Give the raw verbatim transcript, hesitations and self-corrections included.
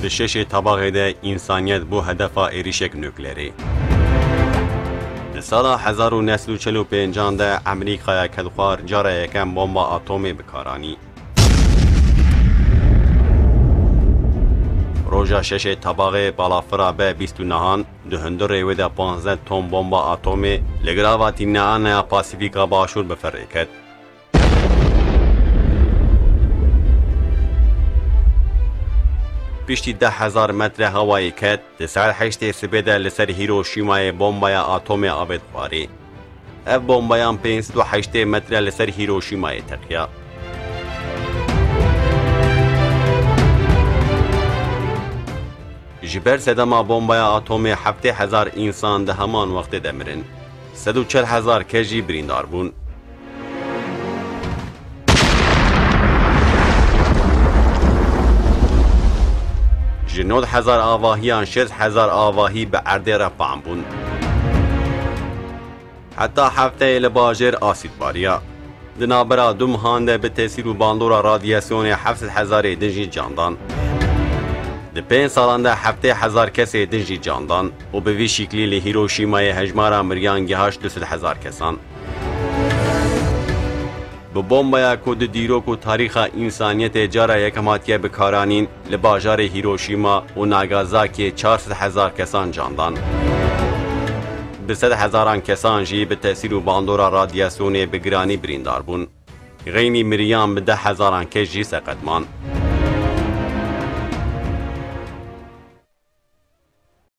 Di şeşê Tebaxê de însaniyet bû hedefa êrişek nuklerî. Di sala hezar û neh sed û çel û pêncan de Amerîkaya Kedxwar cara yekem bomba atomê bi kar anî. Roja şeşê Tebaxê balafira B bîst û nehan di hundirê wê de panzdeh ton bomba atomê li girava Tînaanaya Pasîfîka Başûr bi ferê ket. Piştî deh hezar metre hewayê ket, di saet heştê sibê de li ser Hîroşîmayê bombaya atomê avêt xwarê. Ev bombayan pênc sed û heştê metre li ser Hîroşîmayê teqiya. Ji ber sedema bombaya atomê heftê hezar însan di heman wextê de mirin. Sed û çel hezar kes jî birîndar bûn. Ji nod hezar avahiyan şêst hezar avahî bi erdê re pam bûn. Heta hefteyê li bajêr asîd bariya. Di navbera du mehan de bi tesîr û bandora radyasyonê heft sed hezarê din jî can dan. Di pênc salan de heftê hezar kesê din jî can dan û bi vî şiklî li Hîroşîmayê hejmara miriyan gihaşt du sed hezar kesan. Bi bombaya ku di dîrok û tarîxa însaniyetê cara yekem hatiye bikaranîn, li bajarê Hîroşîma û Nagazakiyê çar sed hezar kesan can dan. Bi sed hezaran kesan jî bi tesîr û bandora radyasyonê bi giranî birîndar bûn. Xeynî miriyan bi deh hezaran kes jî seqet man.